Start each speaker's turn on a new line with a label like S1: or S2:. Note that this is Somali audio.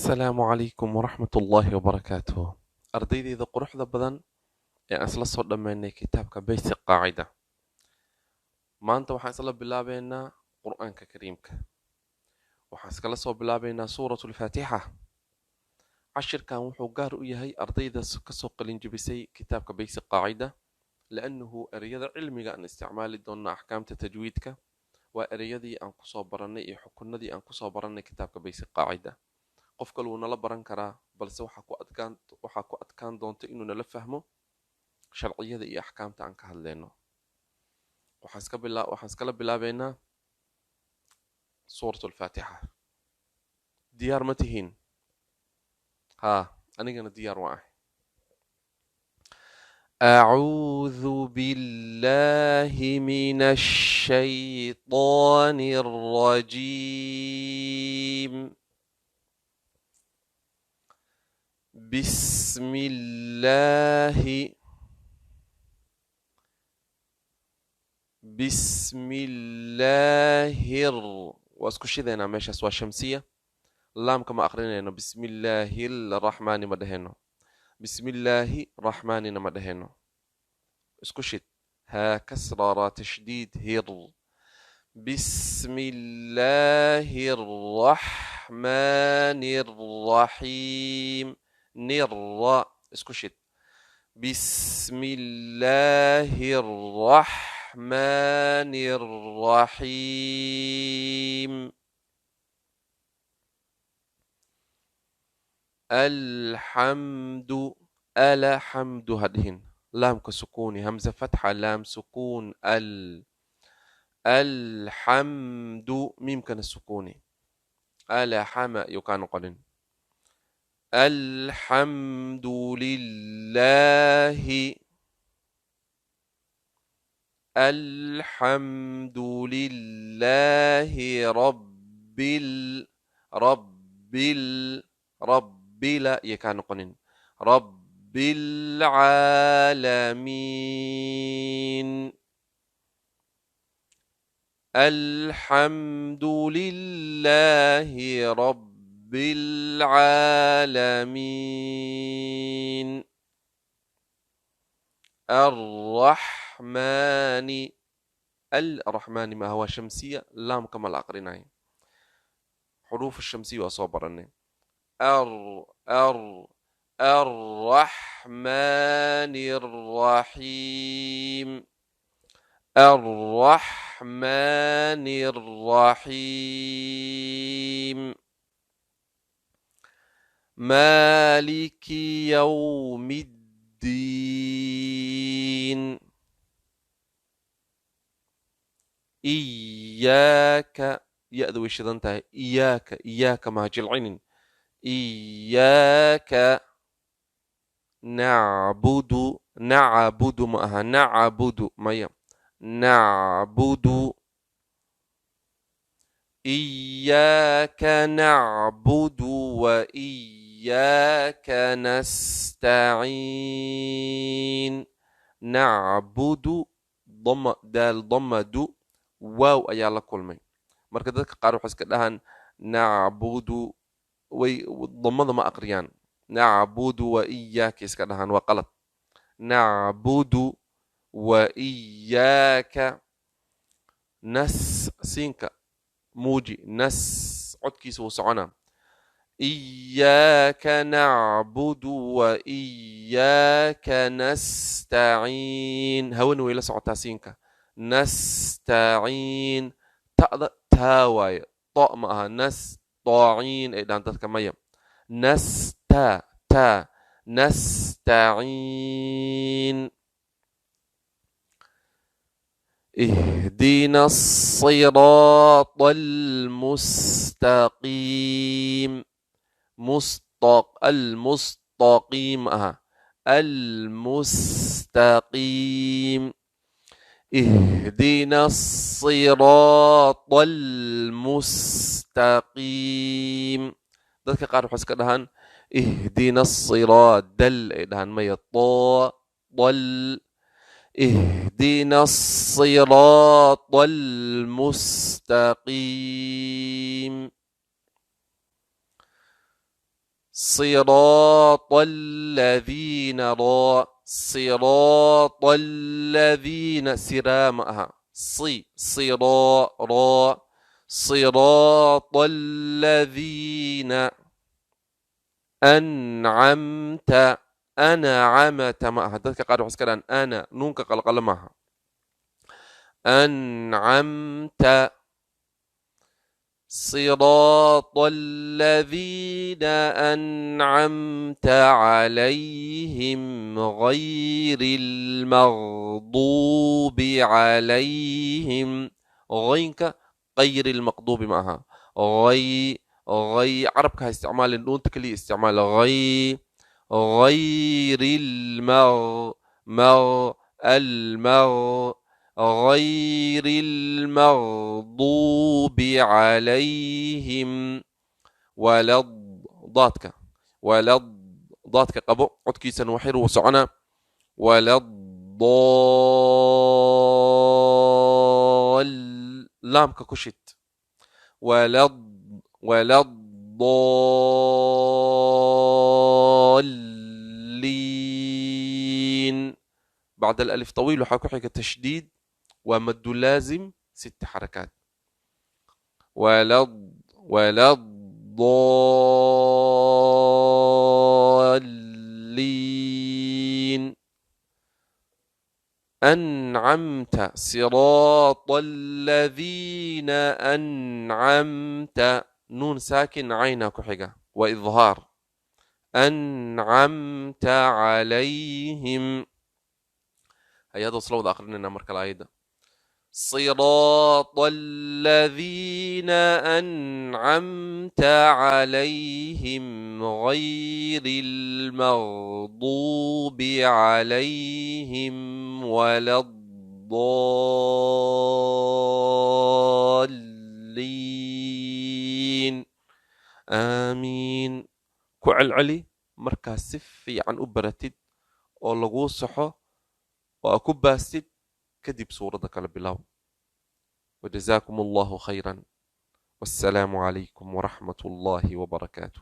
S1: Asalaamu calaykum waraxmatullaahi wabarakaatuh. Ardaydayda quruxda badan ee aan isla soo dhammaynay kitaabka Basic Qaacida, maanta waxaan isla bilaabeynaa Qur-aanka Kariimka. Waxaan iskala soo bilaabeynaa Suuratu Alfaatixa. Cashirkan wuxuu gaar u yahay ardayda kasoo qalinjibisay kitaabka Basic Qaacida, liannahu ereyada cilmiga aan isticmaali doonno, axkaamta tajwiidka, waa ereyadii aan kusoo barannay iyo xukunadii aan kusoo barannay kitaabka Basic Qaacida. Qof kale wuu nala baran karaa, balse waxaa ku adkaan doonta inuu nala fahmo sharciyada iyo axkaamta aan ka hadlayno. Waxaan iskala bilaabeynaa Suuratu Alfaatixa. Diyaar ma tihiin? Haa, anigana diyaar waan ahay. أعوذ بالله من الشيطان الرجيم. بسم الله، بسم الله waa isku shidaynaa. Meeshaas waa shamsiya, laamka ma aqrinayno. Bismi illaahi raxmaani ma dhehayno, bismi illaahi raxmaanina ma dhehayno. Isku shid: haa kasra, ra tashdiid, hir. بسم الله الرحمن الرحيم. نر, isku shid. بسم الله الرحمن الرحيم. الحمد, الحمد hadhihin, laamka sukuuni. Hamza fatxa, laam sukuun, al. Alxamdu, miimkana sukuuni. Alxama yuu kaa noqonin. Alxamdu lilaahi, alxamdu lilaahi rabbil, rabbil, rabbila iyo kaa noqonin, rabbil caalamiin. الحمد لله رب العالمين. الرحمن, الرحمن ما هو شمسية، لام كما الأقرنين حروف الشمسية وصبرني. أر أر الرحمن الرحيم، الرحمن الرحيم. مالك يوم الدين. إياك, يأذو shidan tahay. إياك, إياك ma jilcinin. إياك نعبد, نعبد ma aha, نعبد maya, نعبد. إياك نعبد وإياك نستعين. نعبد, ضم daal, ضم du, waaw ayaa la kulmay. Marka dadka qaar waxay iska dhahaan nacbudu, way damada ma aqriyaan. Nacbudu wa iyaaka iska dhahaan, waa qalad. Nacbudu wa iyaaka nas, siinka muuji, nas codkiisa wuu soconaa. إياك نعبد وإياك نستعين. Hawana way la socotaa siinka. Nastaciin, ta'da taa waaye, to ma aha. Nastaciin ay dhahaan dadka, maya. Nasta, ta, nastaciin. اهدنا الصراط المستقيم. مستق, المستقيم أها, المستقيم. اهدنا الصراط المستقيم. Dadka qaar waxay iska dhahaan ihdina الصراط dal ay dhahaan, maya, to dal. اهدنا الصراط المستقيم. Siraata aladiina raa, siraata aladiina, siraa ma aha, si siraa raa, siraata aladiina ancamta, ancamata ma aha. Dadka qaar waxay iska dhahaan ana, nuunka qalqalo maaha. Ancamta, صراط الذين أنعمت عليهم غير المغضوب عليهم. غينك غير المغضوب معها، غي غي عربك استعمال النون تكلي استعمال غي، غير المغ مغ المغ، غير المغضوب عليهم ولا ضادك، ولا ضادك قبو عدكيسا وحير وسعنا، ولا الضال لامك كشت، ولا ولا الضالين. بعد الألف طويل وحكو حكي تشديد ومد لازم 6 حركات. ولا ولا الضالين. أنعمت، صراط الذين أنعمت، نون ساكن عين كحجة وإظهار، أنعمت عليهم. هيا هذا وصلوا آخرنا مركل الآية. صراط الذين أنعمت عليهم غير المغضوب عليهم ولا الضالين. آمين. Ku celceli markaa si fiican u baratid oo laguu saxo oo aa ku baastid, kadib suuradda kala bilow. وجزاكم الله خيرا، والسلام عليكم ورحمة الله وبركاته.